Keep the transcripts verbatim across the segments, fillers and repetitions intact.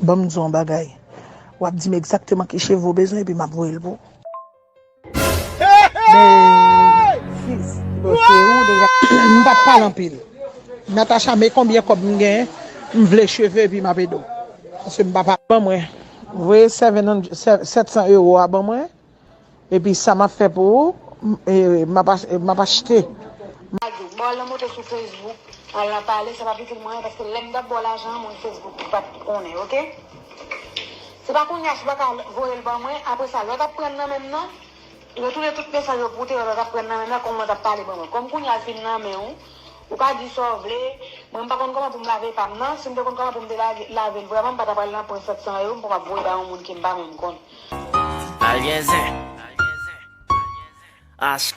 Ban m di w yon bagay. W ap di m egzakteman ki cheve w bezwen, epi m ap voye l pou ou. Men, sis, bon, se ou deja. M p ap pale anpil. Natacha, men konbyen kòb m genyen, m vle cheve, epi m ap ede w. Paske m pa pa. Ban mwen. Voye seven hundred, sèt san ewo a ban mwen. Epi sa m ap fè pou ou, m, e, m ap ach-, m ap achte. Bòl nan monte sou Facebook, al nan pale, sa p ap itil mwen anyen, paske lè m t ap ba w lajan an, moun Facebook pa t konnen, oke? Se pa kounye a, si w pa ka voye l ban mwen, apre sa, lè w t ap pran nan men m nan, retounen tout mesaj yo pou w te wè lè w t ap pran nan men m nan, kòman w t ap pale ban mwen. Kòm kounye a l fin nan men w, ou ka di sa w vle, mwen m pa konn kòman pou m lave pa m nan, si m te konn kòman pou m te lave, lave l vrèman, m pa ta pral nan pran sèt san ewo, m pa p ap voye ba yon moun ke m pa menm konn. Al gen zen. Ach.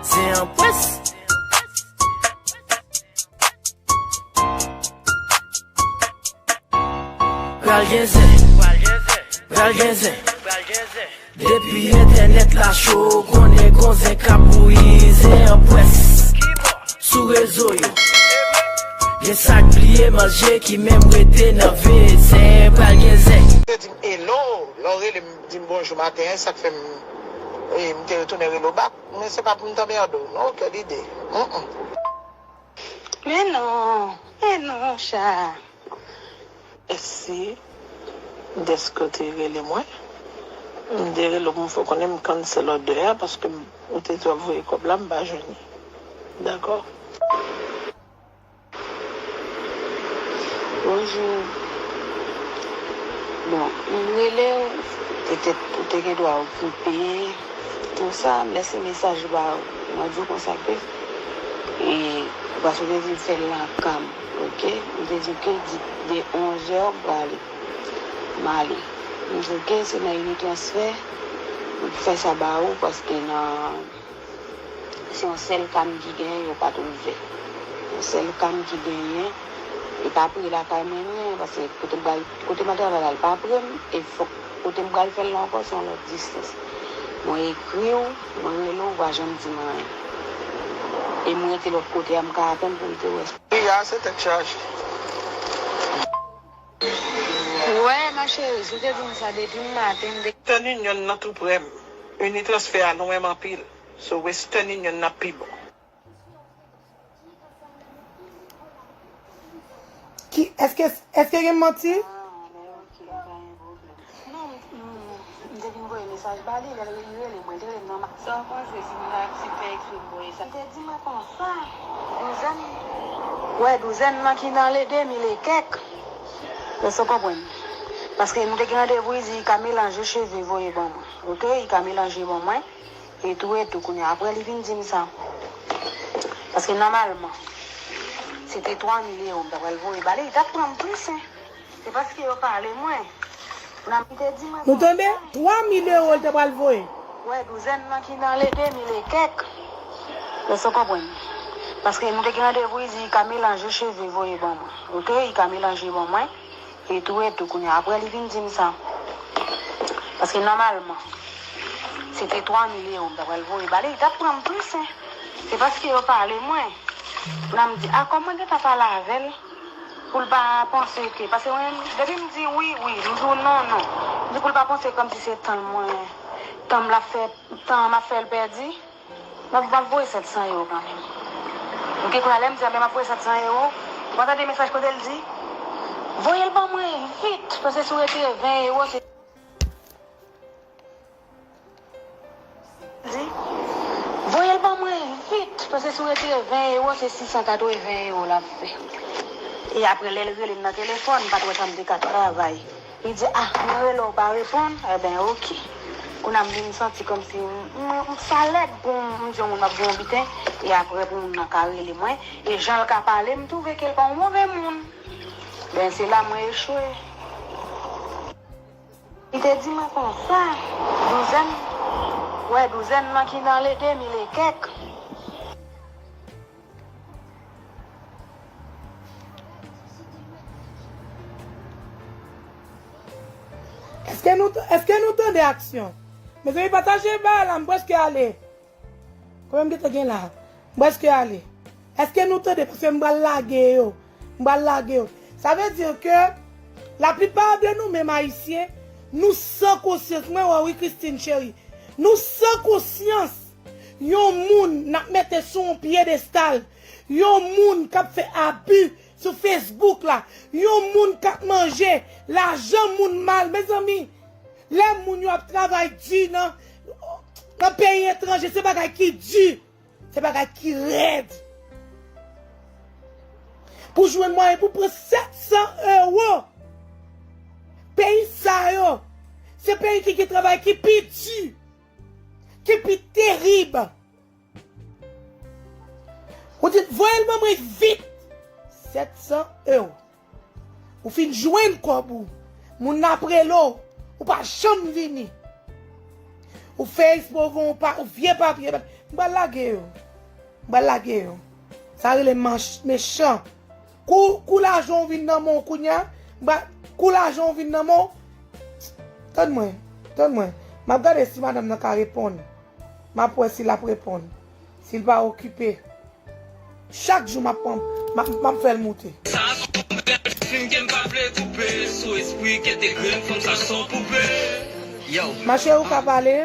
Zen an pwès. Pral gen zen. Pral gen zen. Depi entènèt la cho, konnen gon zen k ap bouyi, zen an pwès. Sou rezo yo, gen sa k bliye manje ki menm rete nan ven, zen pral gen zen. Te di m hello, lè w rele m di m bonjou maten an, sa k fè m, e, m te retounen rele w back. Men se pa pou m tanmède w non, kèl ide. Mm, mm. Men non, men non, cha. Mèsi dèske w te rele mwen. M te rele w pou m fè w konnen m cancel òdè a paske m, ou te di w ap voye kòb la, m pa jwenn li. Dakò. Bonjou. Bon, m rele w, petèt ou te gen dwa okipe, tou sa, m lèse mesaj ba ou. Mwen di w konsa ke, e, paske w te di m fè l nan ka m, oke? M te di w ke di, de onzè, m prale. M ale. M di w ke se nan Unitransfer, m fè sa ba ou, paske nan Se yon sèl ka m ki genyen, yo pa t ouvè. Yon sèl ka m ki genyen, e pa pre lakay mwen, non, paske kote m pral, kote m al travay la, l pa pre m, e fòk kote m pral fè l la ankò, se yon lòt distans. Mwen ekri w, mwen rele w, ou pa janm di m anyen. E m rete lòt kote a, m ka atann pou m te wè. Wi, a se tèt chaje. Wè, ma chérie, si w te di m sa depi maten, m te Western Union nan tou prè m. Unitransfer a lwen m anpil. So Western Union nan pi bon. Ki, èske, èske gen manti? Ah, men ok, pa gen pwoblèm. Non, m, m, m te vin voye mesaj ba li, lè l rele mwen, te rele m nan ma-, sa w panse si m ta aksepte ekri m voye sa? M te di mwen konsa, douzèn. Wè, douzèn nan ki nan le de mil e kèk. Èske w konprann? Paske nou te gen randevou, li di li ka melanje cheve voye ban mwen. Oke, li ka melanje ban mwen. E tou, e tou, kounye a, apre li vin di m sa. Paske nòmalman, se te twa mil ewo m ta pral voye ba li, li t ap pran m plis, en. Se paske yo pale mwen. Kounye a, li te di mwen. Nou tande? Twa mil ewo l te pral voye. Wè, douzèn nan ki nan le de mil e kèk. Èske w konprann? Paske nou te gen randevou, li di li ka melanje cheve voye ban mwen. Oke, li ka melanje ban mwen. E tou, e tou, kounye a, apre li vin di m sa. Paske nòmalman, se te twa mil ewo m ta pral voye ba li, li t ap pran m plis, en. Se paske yo pale mwen. Kounye a m di, a, kòm mwen gentan pale avè l, pou l pa panse ke, paske mwen, depi m di wi, wi, m di w non, non. M di pou l pa panse kòmsi se tan mwen, tan m l ap fè, tan m ap fè l pèdi. M ap, m ap voye sèt san ewo kanmenm. Oke, kounye a lè m di a, men m ap voye sèt san ewo, mwen tande mesaj kote l di, voye l ban mwen vit, paske si w retire ven ewo, se di, voye l ban mwen vit, paske si w retire ven ewo, se sis san katreven ewo l ap fè. E apre, lè l rele m nan telefòn, m pa t wè sa m te ka travay. Li di, a, mwen rele w pa reponn, enben, oke. Kounye a m vin santi kòmsi m, m, m sa lèd pou m, m di yon moun m ap gen yon biten, e apre pou moun nan ka rele mwen, e jan l ka pale, m twouve ke l pa yon move moun. Ben, se la mwen echwe. Li te di mwen konsa, douzèn, wè, douzèn nan ki nan le de mil e kèk. Èske nou, èske nou tande aksyon? Mezanmi, pataje bagay la, m prèske ale. Konbyen m gentan gen la? M prèske ale. Èske nou tande? Paske m pral lage yo. M pral lage yo. Sa vle di ke laplipa de nou menm Ayisyen, nou san konsyans. Mwen wè wi, Christine cheri. Nou san konsyans. Yon moun n ap mete sou yon pyedestal. Yon moun k ap fè abi sou Facebook la. Yon moun k ap manje lajan moun mal. Mezanmi, lè moun yo ap travay di nan, nan peyi etranje, se bagay ki di. Se bagay ki rèd. Pou jwenn mwayen pou pran sèt san ewo. Peyi sa yo, se peyi ki gen travay ki pi di, ki pi terib. Ou di, "Voye l ban mwen vit." Sèt san ewo. Ou fin jwenn kòb ou. Moun nan ap rele w. Ou pa janm vini. Ou fè espre w gen yon pa, yon vye papye. M pral lage yo. M pral lage yo. Sa rele manch-, mechan. Kou, kou lajan w vin nan men w kounye a, m pral, kou lajan w vin nan men w, tann mwen, tann mwen. M ap gade si madanm nan ka reponn. M ap wè si l ap reponn. Si l pa okipe. Chak jou m ap pran, m ap, m ap fè l moute. Sa tonbe, fin gen m pa vle koupe, sou espri kete grenn fanm sa son poupe. Yo. Mache, ou ka pale?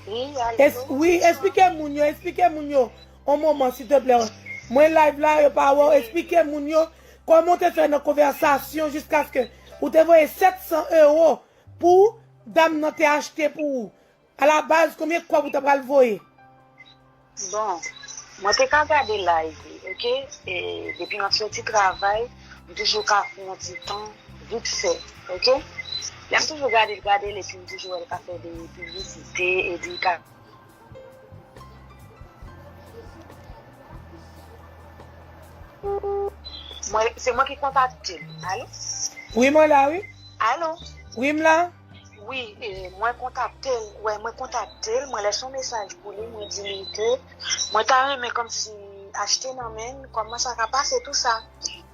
Wi, alo. Es-, wi, esplike moun yo, esplike moun yo. On moman, silteplè. Mwen live la, yo pa wè w. Esplike moun yo kòman w te fè nan konvèsasyon jiskaske ou te voye sèt san ewo pou dam nan te achte pou ou. Alabaz, konbyen kòb ou ta pral voye? Bon, mwen te ka gade live li, oke? E, depi m ap soti travay, m toujou ka pran yon ti tan vit fè, oke? Lè m toujou gade l, gade l, epi m toujou wè l ka fè de piblisite, epi l ka Mwen, se mwen ki kontakte l. Alo? Wi, mwen la, wi. Alo? Wi, m la. Wi, e, mwen kontakte l. Wè, mwen kontakte l. Mwen lèse yon mesaj pou li. Mwen di li ke mwen ta renmen kòmsi achte nan men l. Kòman sa ka pase, tou sa.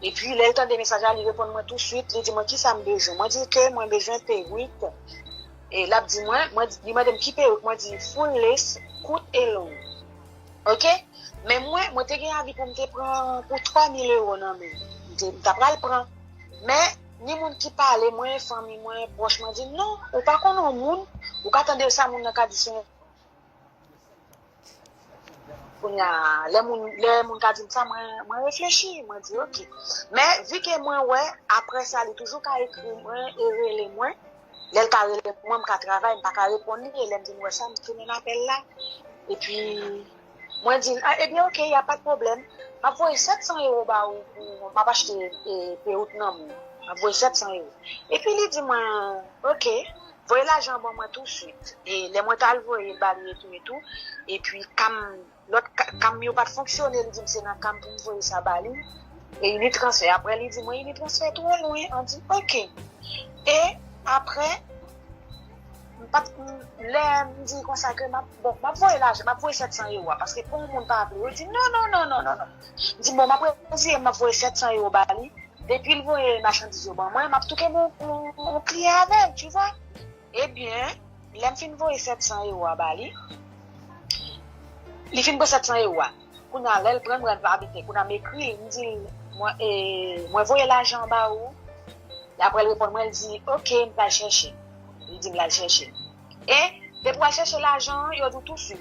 Epi, lè l tande mesaj la, li reponn mwen touswit. Li di mwen, "Kisa m bezwen?" Mwen di ke mwen bezwen perik. E l ap di mwen, mwen, li mande m ki perik. Mwen di, "Full lace, kout e long." Oke? Men mwen, mwen te gen avi pou m te pran pou twa mil ewo nan men l. M te, m ta pral pran. Men, ni moun ki pale mwen, fanmi mwen, pwòch mwen di, "Non, ou pa konn yon moun, ou ka tande sa moun nan ka di sou yon." Kounye a, lè moun, lè moun ka di m sa, mwen, mwen reflechi, mwen di, "Oke." Men, vi ke mwen wè, apre sa, li toujou ka ekri mwen e rele mwen. Lè l ka rele mwen, m ka travay, m pa ka reponn li. E lè m vin wè sa, m tounen apèl la. Epi, mwen di l, "A, ebyen, oke, y a pa de pwoblèm. M ap voye sèt san ewo ba ou pou m ap achte, e, perik nan men w. M ap voye sèt san ewo." Epi, li di mwen, "Oke, voye lajan an ban mwen touswit." E lè mwen t al voye l ba li etou, etou, epi, ka m Lòt ka-, ka m yo pa t fonksyone, li di m se nan ka m pou m voye sa ba li. E Unitransfer. Apre, li di mwen Unitransfer twò lwen. An di, "Oke." E apre, m pa t, m, lè m di konsa ke m ap, bon, m ap voye lajan, m ap voye sèt san ewo a, paske pou yon moun pa vle, yo di, "Non, non, non, non, non, non." M di, "Bon, m ap retire, m ap voye sèt san ewo ba li." Depi l voye machandiz yo ban mwen, m ap touke yon, yon, yon kliyan avè l, tu vois. Ebyen, lè m fin voye sèt san ewo a ba li, li fin pran sèt san ewo a. Kounye a, lè l pran l, mwen pa abite. Kounye a, m ekri l, m di l, "Mwen, e, mwen voye lajan an ba ou." E apre, l reponn mwen, l di, "Oke, m pral chèche." Li di m l al chèche. E, depi w al chèche lajan an, yo di w touswit.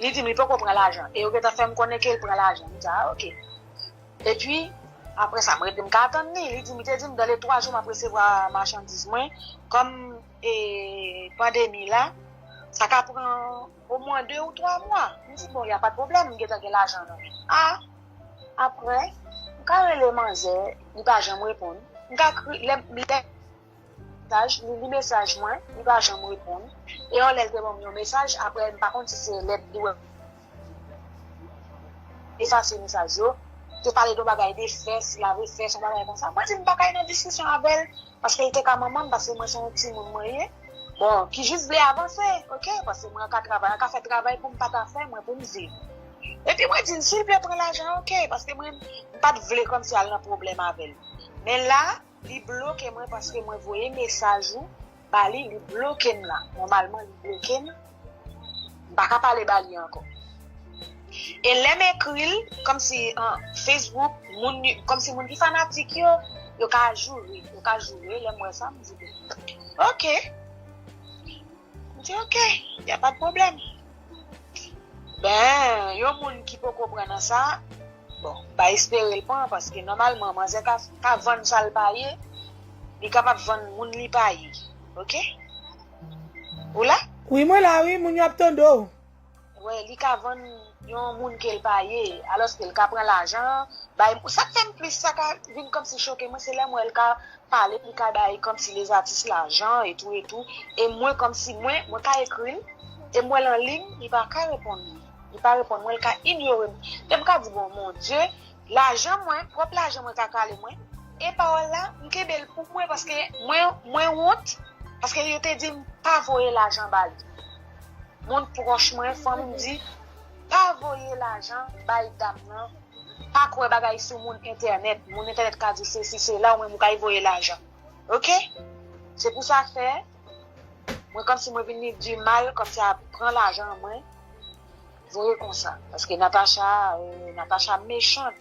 Li di m li poko pran lajan. E yo gentan fè m konnen ke l pran lajan. M di, "A, oke." Epi, apre sa, m rete, m ka atann li. Li di, li te di m, "Dans les trois jours, m ap resevwa machandiz mwen." Kòm, e, pandemi la, sa ka pran omwen de ou twa mwa. M di, "Bon, y a pa de pwoblèm, m gentan gen lajan nan men." A, apre, m ka rele manzè, li pa janm reponn. M ka kri-, lè, lè mesaj, li li mesaj mwen, li pa janm reponn. E yon lè l te ban m yon mesaj, apre m pa konn si se lè li wè efase mesaj yo, te pale de yon bagay de fès, lave fès, yon bagay konsa. Mwen di m pa ka nan diskisyon avè l, paske l te ka manman m, paske mwen se yon timoun mwen ye. Bon, ki jis vle avanse, oke, paske mwen ka travay, an ka fè travay pou m pa ta fè, mwen pou m viv. Epi mwen di l, silvouplè pran lajan, oke, paske mwen, m pa t vle kòmsi al nan pwoblèm avè l. Men la, li bloke mwen paske mwen voye mesaj ou ba li, li bloke m la. Nòmalman, li bloke m. M pa ka pale ba li ankò. E lè m ekri l, kòmsi an Facebook, moun, kòmsi moun ki fanatik yo, yo ka joure, yo ka joure, lè m wè sa, m di, "Ok." M di, "Ok, y a pas de problème." Ben, yon moun ki poko pran nan sa, bon, m pa espere l pran, paske nòmalman, manzè ka, ka vann sa l pa ye, li kapab vann moun li pa ye. Ok? Ou la? Wi, mwen la, wi, moun yo ap tande w. Wè, li ka vann yon moun ke l pa ye, alòske l ka pran lajan, bay, sa k fè m plis, sa ka vin kòmsi choke mwen, se lè m wè l ka pale, li ka bay kòmsi les artistes lajan, etou, etou. E mwen, kòmsi mwen, mwen ka ekri l, e m wè l an liy, li pa ka reponn mwen. Li pa reponn mwen, li ka inyore m. E m ka di, "Bon, mon Dieu, lajan mwen, pwòp lajan mwen ka kale mwen." E pawòl la, m kenbe l pou mwen, paske mwen, mwen wont, paske yo te di m pa voye lajan ba li. Moun pwòch mwen, fanmi m di, "Pa voye lajan bay dam nan, pa kwè bagay sou moun entènèt. Moun entènèt ka di sesi, sela, ou menm ou kay voye lajan." Ok? Se pou sa fè, mwen kòmsi mwen vin ni di mal, kòmsi a pran lajan mwen, voye konsa. Paske Natacha, euh, Natacha mechant.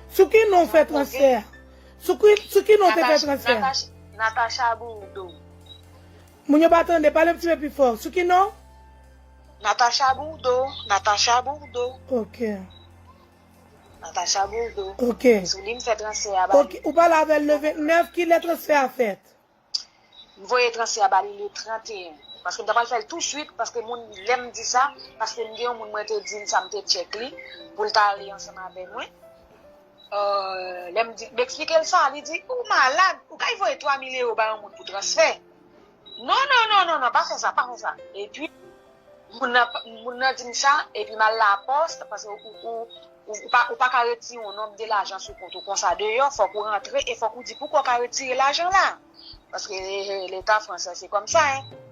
Sou ki non w fè transfè a? Sou ki, sou ki non w te fè transfè a? Natacha, Natacha Bourdeau. Moun yo pa tande, pale yon ti pe pi fò. Sou ki non? Natacha Bourdeau, Natacha Bourdeau. Ok. Natacha Bourdeau. Ok. Sou li m fè transfè a ba li. Ok, ou pale avè l le vennèf, ki lè transfè a fèt? M voye transfè a ba li le trannteyen. Paske m ta pral fè l touswit, paske moun, lè m di sa, paske m gen yon moun mwen te di m sa, m te tchèk li, pou l ta ale ansanm avè mwen. Euh, lè m di, m eksplike l sa, li di, "Ou malad, ou kay voye twa mil ewo ba yon moun pou transfè? Non, non, non, non, non, pa fè sa, pa fè sa." Epi, moun nan, moun nan di m sa, epi m al lapòs, paske ou, ou, ou, ou pa, ou pa ka retire yon nonb de lajan sou kont ou konsa deyò, fòk ou rantre e fòk ou di poukò w ka retire lajan la. Paske, eh, eh, Leta fransè se kòmsa, en.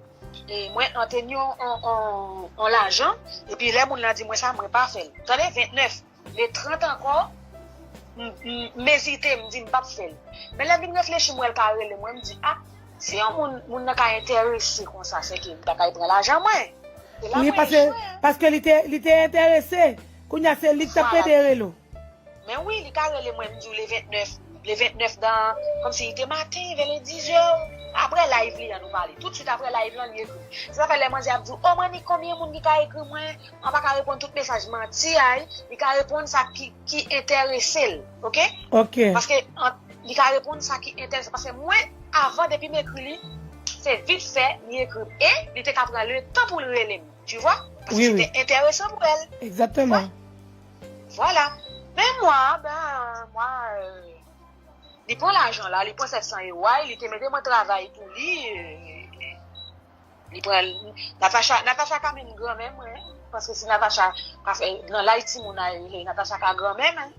E mwen, an teni yon, yon, yon, yon lajan, epi lè moun lan di mwen sa, mwen pa fè l. Tande, vennèf, le trant ankò, m, m, m ezite, m di m p ap fè l. Men lè m vin reflechi, m wè l ka rele mwen, m di, "A, si yon moun, moun nan ka enterese konsa, se ke m ta kay pran lajan mwen." Se la mwen echwe. Paske li te, li te enterese. Kounye a, se li k t ap pede rele w. Men wi, li ka rele mwen, m di w le vennèf. Le vennèf dan, kòmsi li te maten, vè le dizè. Apre live li an nou pale. Toutswit apre live lan, li ekri m. Se sa fè lè manzè ap di w, "O, Manik, konbyen moun ki ka ekri mwen? Mwen pa ka reponn tout mesaj." Manti a, li ka reponn sa ki, ki enterese l, ok? Ok. Paske, an, li ka reponn sa ki enterese. Paske mwen, avan, depi m ekri li, se vit fè, li ekri m. E, li te ka pran le tan pou l rele m. Tu vois? Paske se te enteresan pou l. Egzakteman. Vwala. Men mwa, ben, mwa, euh, li pran lajan la, li pran sèt san ewo a, li te mete mwen travay pou li, euh, li pran, Natacha, Natacha ka menm granmè mwen, paske si Natacha ka fè, nan laj timoun a yo, Natacha ka granmè mwen.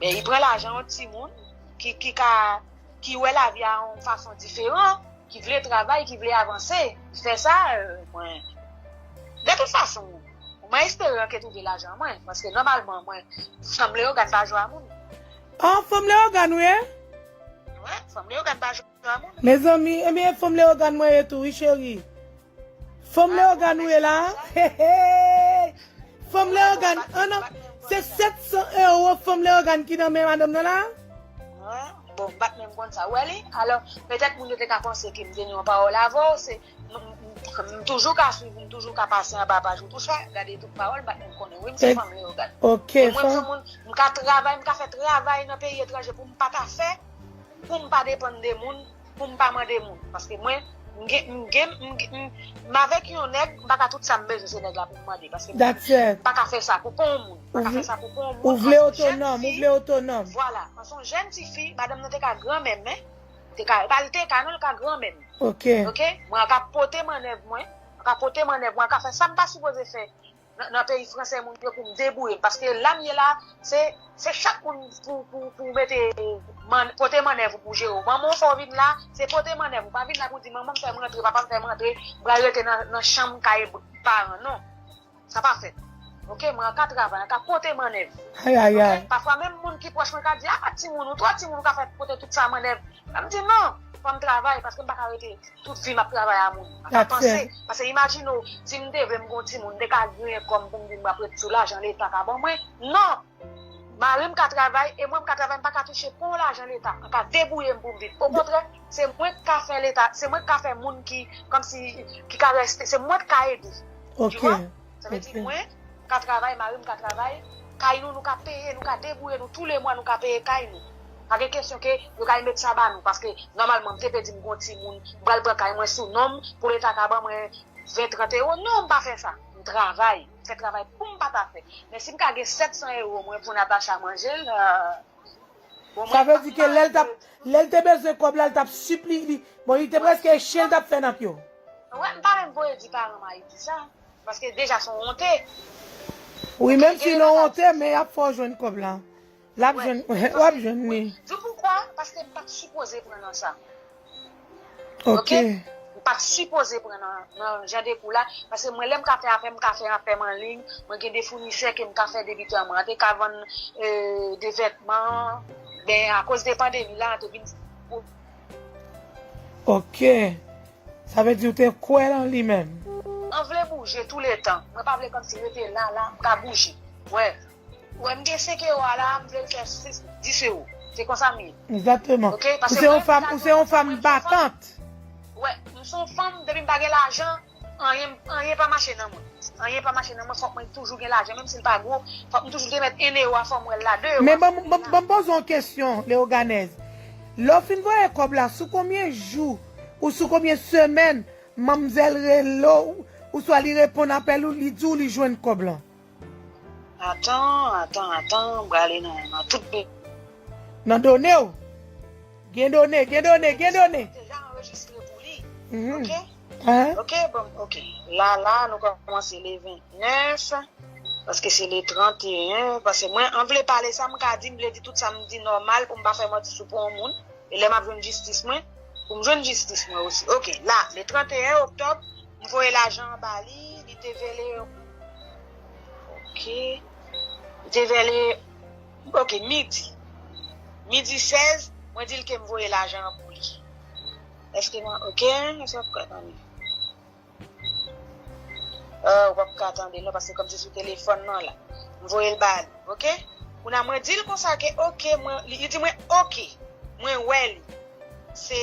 Men li pran lajan yon timoun ki, ki ka, ki wè lavi a yon fason diferan, ki vle travay, ki vle avanse. Li fè sa, euh, mwen. De tout fason, mwen espere ke twouve lajan mwen, paske nòmalman, mwen, fanm Leyogàn pa jwe a moun. Ah, fanm Leyogàn, wi, en? Wi, fanm Leyogàn pa jwe a moun. Mezanmi, ebyen, fanm Leyogàn mwen ye tou, wi, cheri. Fanm Leyogàn ou ye la? Hey, hey. Fanm Leyogàn, an nan, se sèt san ewo fanm Leyogàn ki nan men madanm nan la? Bon, m pa t menm konn sa. Ou wè li? Alò, petèt moun yo te ka panse ke m te gen yon pawòl avè w, se, m, m, m, m toujou ka swiv ou, m toujou ka pase anba paj ou, tou sa, gade tout pawòl, m pa t menm konnen. Wi, m se fanm Leyogàn. Ok, e mwen, fanm, m ka travay, m ka fè travay nan peyi etranje pou m pa ta fè, pou m pa depann de moun, pou m pa mande moun. Paske mwen, m gen, m gen, m gen, m, m avèk yon nèg, m pa ka tout sa m bezwen, se nèg la pou m mande. Paske m pa ka fè sa pou pon moun. M pa ka fè sa pou pon moun. Ou vle otonòm, ou vle otonòm. Vwala. Mwen se yon jèn tifi, madanm nan te ka granmè m, men. Te ka, pa l te ka, non, l ka granmè m. Ok. Ok? Mwen ka pote mannèv mwen, mwen ka pote mannèv mwen, mwen ka fè sa m pa sipoze fè nan, nan peyi fransè moun yo pou m debouye m. Paske la m ye la, se, se chak moun pou, pou, pou mete, man, pote mannèv ou pou jere w. Manman w fè w vin la, se pote mannèv. Ou pa vin la pou di, "Manman m fè m rantre, papa m fè m rantre, m pral rete nan, nan chanm kay paran." Non. Sa pa fèt. Ok, mwen ka travay, mwen ka pote mannèv. Ay, ay, ay. Ok? Pafwa menm moun ki pwòch mwen ka di, "A, timoun, ou twò timoun, ou ka fè pote tout sa mannèv." Mwen m di, "Non." fò m travay, paske m pa ka rete tout vi m ap travay a moun. M pa ka panse. Paske imajine w, si m te vle m gen yon timoun, m te ka genyen kòb pou m di m ap ret sou lajan Leta ka ban mwen. Non! Mari m ka travay, e mwen m ka travay, m pa ka touche pon lajan Leta. M ka debouye m pou m viv. Okontrè, se mwen k ka fè Leta, se mwen k ka fè moun ki, kòmsi, ki ka reste, se mwen k ka ede. Tu vois? Sa vle di mwen, m ka travay, mari m ka travay, kay nou, nou ka peye, nou ka debouye nou, tou le mwa nou ka peye kay nou. Pa gen kesyon ke yo ka met sa ba nou, paske nòmalman, m te pe di m gon timoun, m pral pran kay mwen sou non m, pou Leta ka ban mwen ven, trant ewo. Non, m pa fè sa. M travay, m fè travay pou m pa ta fè. Men si m ka gen sèt san ewo mwen pou Natacha manje l, euh, bon, mwen, sa vle di ke lè l t ap, lè l te bezwen kòb la, l t ap sipliye li. Bon, li te prèske chen l t ap fè nan pye w. Wè, m pa menm voye di paran m Ayiti sa. Paske deja se yon wonte. Wi, menm si l yon wonte, men y ap fè w jwenn kòb la. L ap jwenn, w ap jwenn li. Di w poukwa? Paske m pa t sipoze pran nan sa. Ok. M pa t sipoze pran nan, nan jan de kou la. Paske mwen, lè m ka fè afè, m ka fè afè m anliy. Mwen gen de founisè ke m ka fè depi tan mwen. Te ka vann, euh, de vètman. Men akoz de pandemi la, te vin Ok. Sa vle di ou te kwè nan li menm. An vle bouje tou le tan. Mwen pa vle kòmsi rete la, la, m ka bouje. Wè. Wè, m gen senk ewo a la, m vle l fè sis, dis ewo. Se konsa m ye. Egzakteman. Ok? Ou se yon fanm, ou se yon fanm batant. Wè, m se yon fanm, depi m pa gen lajan, anyen, anyen pa mache nan mwen. Anyen pa mache nan mwen, fòk mwen toujou gen lajan, menm si l pa gwo, fòk m toujou te mèt en ewo a, fò m wè l la, de ewo a. Men ban m, ban m, ban m poze w yon kesyon, Leoganèz. Lè w fin voye kòb la, sou konbyen jou ou sou konbyen semèn manmzèl rele w, ouswa li reponn apèl ou, li di w li jwenn kòb lan? Atan, atan, atan, m prale nan, nan tout pe- Nan done w? Gen done, gen done, gen done. Deja anrejistre pou li. Mhm. Ok? Hein? Ok, bon, ok. La, la, nou kòmanse le vennèf, paske se le tranteyen, paske mwen, an vle pale sa m ka di, m vle di tout sa m di nòmal pou m pa fè manti sou pon moun. E lè m ap jwenn jistis mwen, pou m jwenn jistis mwen osi. Ok, la, le tranteyen oktòb, m voye lajan an ba li, li te vele, ok, li te vele, ok, midi. Midi sèz, mwen di l ke m voye lajan an pou li. Èske mwen, ok, èske w ap ka tande? Ah, ou p ap ka tande non, paske kòm se sou telefòn nan la. M voye l ba li, ok? Kounye a mwen di l konsa ke ok, mwen, li, li di mwen ok, mwen wè li. Se,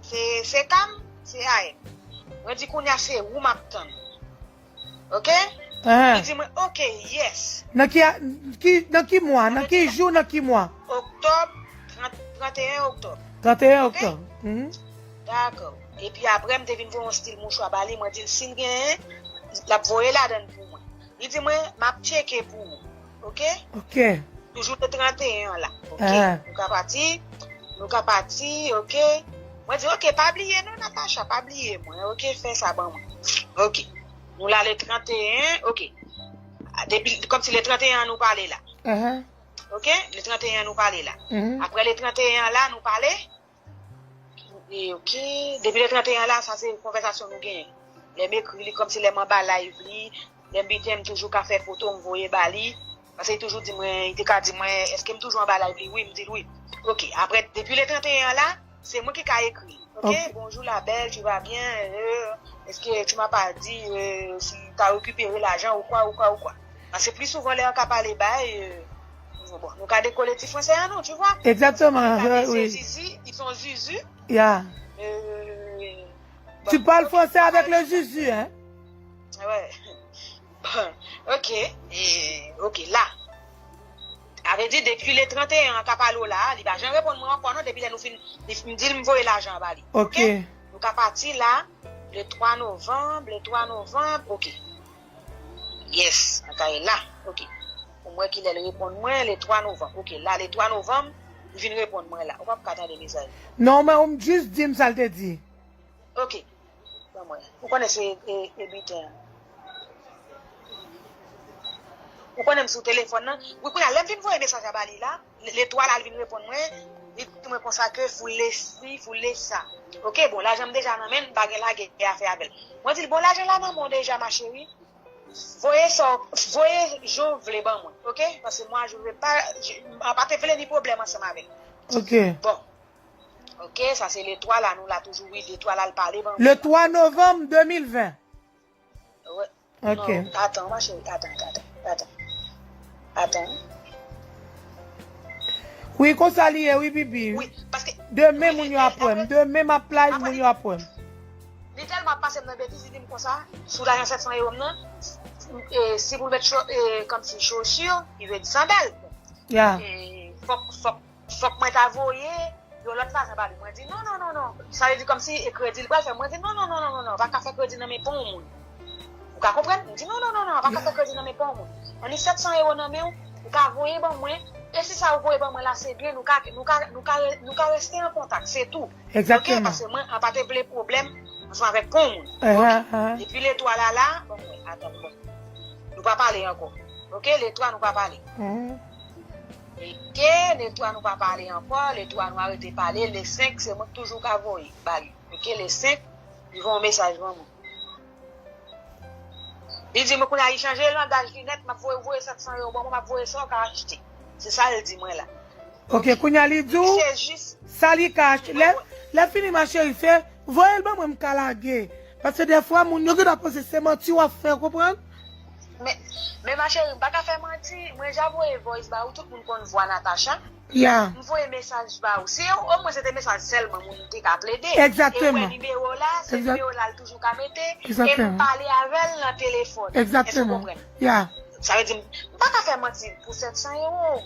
se, se Cam, se A M. Mwen di kounye a se ou m ap tann. Ok? Li di mwen ok, yes. Nan ki, a- ki, nan ki mwa? Nan ki jou, nan ki mwa? Oktòb, trant, tranteyen oktòb. Tranteyen oktòb. Mhm. Dakò. Epi apre, m te vin voye yon stil mouchwa ba li. Mwen di l, si l genyen, l ap voye ladann pou mwen. Li di mwen, m ap tcheke pou ou. Ok? Ok. Toujou le tranteyen an la. Ok. Nou ka pati. Nou ka pati, ok. Mwen di, ok, pa bliye non, Natacha, pa bliye mwen. Ok, fè sa ban mwen. Ok. Nou la le tranteyen, ok. Depi, kòmsi le tranteyen an nou pale la. Ok? Le tranteyen an nou pale la. Apre le tranteyen an la, nou pale. E, ok. Depi le tranteyen an la, sa se konvèsasyon nou genyen. Lè m ekri li, kòmsi lè m anba live li, lè m biten, m toujou ka fè foto, m voye ba li. Paske li toujou di mwen, li te ka di mwen, èske m toujou anba live li? Wi, m di l wi. Ok. Apre, depi le tranteyen an la, se mwen ki ka ekri. Ok, bonjour la belle, tu vas bien? Euh, est-ce que tu m'as pas dit, euh, si t'as récupéré l'argent ou quoi, ou quoi, ou quoi? Paske pli souvan lè an ka pale bay, euh, bon, nou ka dekole ti franse an non, tu vois. Exactement, wi. Ils sont zizi, ils sont zuzu. Yeah. Euh, bon, tu parles français avec le zuzu, hein? Ouais. Bon, ok, e, ok, la. Sa vle di, depi le tranteyen an ka pale w la, li pa janm reponn mwen ankò non, depi lè nou fin, li, m di l m voye lajan an ba li. Ok? Nou ka pati la, le twa novanm, le twa novanm, ok. Yes, an ka ye la, ok. Pou m wè kilè l reponn mwen, le twa novanm. Ok, la, le twa novanm, li vin reponn mwen la. Ou p ap ka tande mesaj. Non, men ou m jis di m sa l te di. Ok. Ban mwen. Ou konnen se, e, e biten an. Ou konnen m sou telefòn nan. Wi, kounye a, lè m fin voye mesaj la ba li la, le, le twa la, li vin reponn mwen, li di mwen konsa ke foule si, foule sa. Ok, bon, lajan m deja nan men l, m pa gen lagè a fè avè l. Mwen di l, bon, lajan la nan men w deja, ma chérie. Voye sa w, voye jan w vle ban mwen, ok? Paske mwa, je veux pas, je, m pa te vle ni pwoblèm ansanm avè l. Ok. Bon. Ok, sa se le twa la, nou la toujou, wi, le twa la, l pale ban Le twa novanm de mil ven. Wè. Ok. Non, atan, ma cheri, atan, atan, atan. Atan. Wi, konsa li ye, wi, Bibi. Wi, paske Demen moun yo ap wè m. Demen m ap live, moun yo ap wè m. Li tèlman ap pase m nan betiz, li di m konsa, sou lajan sèt san ewo m nan, e, si pou l mèt cho, e, kòmsi chaussure, ki vle di sandal. Ya. E, fòk, fòk, fòk mwen ta voye yon lòt lajan ba li. Mwen di, non, non, non, non. Sa vle di kòmsi e kredi li pral fè. Mwen di, non, non, non, non, non, non, pa ka fè kredi nan men pon moun. Ou ka konprann? M di, non, non, non, non, pa ka fè kredi nan men pon moun. Annik sèt san ewo nan men w, ou ka voye ban mwen. E si sa ou voye ban mwen la, se byen, nou ka, nou ka, nou ka, nou ka reste an kontak, se tou. Egzakteman. Ok, paske mwen, an pa te vle pwoblèm ansanm avèk pon moun. Ehe, ehe. Depi le twa la, la, bon, mwen, atan, bon. Nou pa pale ankò. Ok, le twa, nou pa pale. Mhm. Ok, le twa, nou pa pale ankò. Le twa, nou arete pale. Le senk, se mwen ki toujou ka voye ba li. Ok, le senk, li voye yon mesaj ban mwen. Li di mwen kounye a li chanje langaj li nèt, m ap voye, voye sèt san ewo ban mwen, m ap voye sa w ka achte. Se sa l di mwen la. Ok, kounye a li di w Se jis sa li ka achte. Lè, lè fini, ma cheri, fè, voye l ban mwen, m ka lage. Paske defwa, moun yo gentan panse se manti w ap fè, w konprann? Men, men ma cheri, m pa ka fè manti. Mwen ja voye voice ba ou, tout moun konn vwa Natacha. Ya. M voye mesaj ba ou. Si omwen se te mesaj sèlman moun te ka plede. Egzakteman. E wè nimewo la, se Egzak- nimewo la l toujou ka mete. E Egzakteman. m pale avè l nan telefòn. Egzakteman. Èske w konprann? Ya. Sa vle di, m pa ka fè manti pou sèt san ewo.